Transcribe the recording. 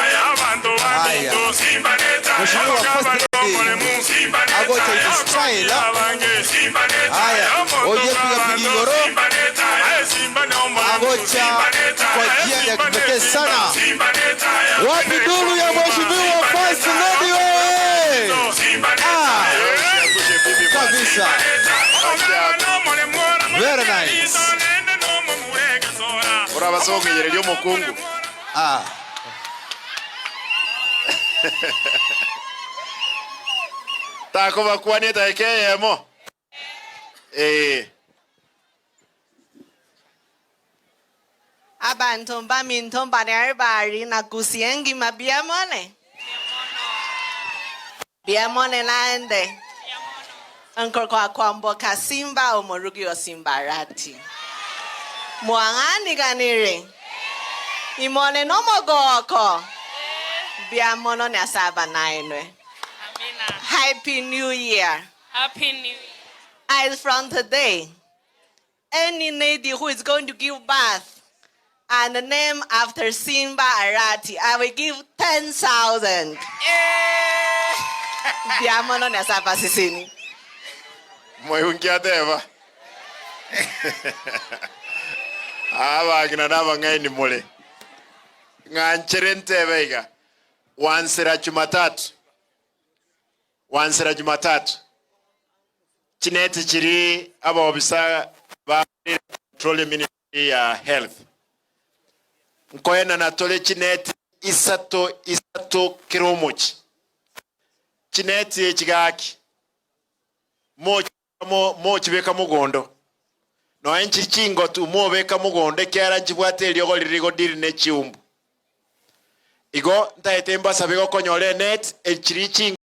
Haya. Mheshimiwa First Lady agocha in style. Haya, oye piga igoro agocha kwa njia ya kipekee sana. Wapi duru ya Mheshimiwa First Lady wewe? Ah, kabisa. Very nice. Orabase gokeiyereria omokungu. Ah. Takobakwania edageka eyemo. Ee. Abanto mbaminto mbare Aribari na Gusii engima mbuya more? Mbuya more naende? Nkorokwa Kwamboka Simba omorugi o Simbarati. Mwang'aniganire? Imore nomogoko? Mbuya mono Nyasae aba nainwe. Happy New Year. Happy New Year. As from today, any lady who is going to give birth and name after Simba Arati, I will give 10,000. Mbuya mono Nyasae abaseseni. Moyungi ateba, Abang'ina na abang'aini more, ng'anchere ntebe iga, Wansera Jumatatu, wansera Jumatatu. Chineti chiria abaofisa ba Petroleum Ministry ya Health nkoenana tore chineti isato isato kera omochie. Chineti echi gaki mochibeka mogondo, nonya nchiri chingotu mobeka mogondo ekiagera nchibwate eriogo riria rigodiri ne chiumbu. Igo ntaete mbasabe gokonyora eneti echiria chingotu.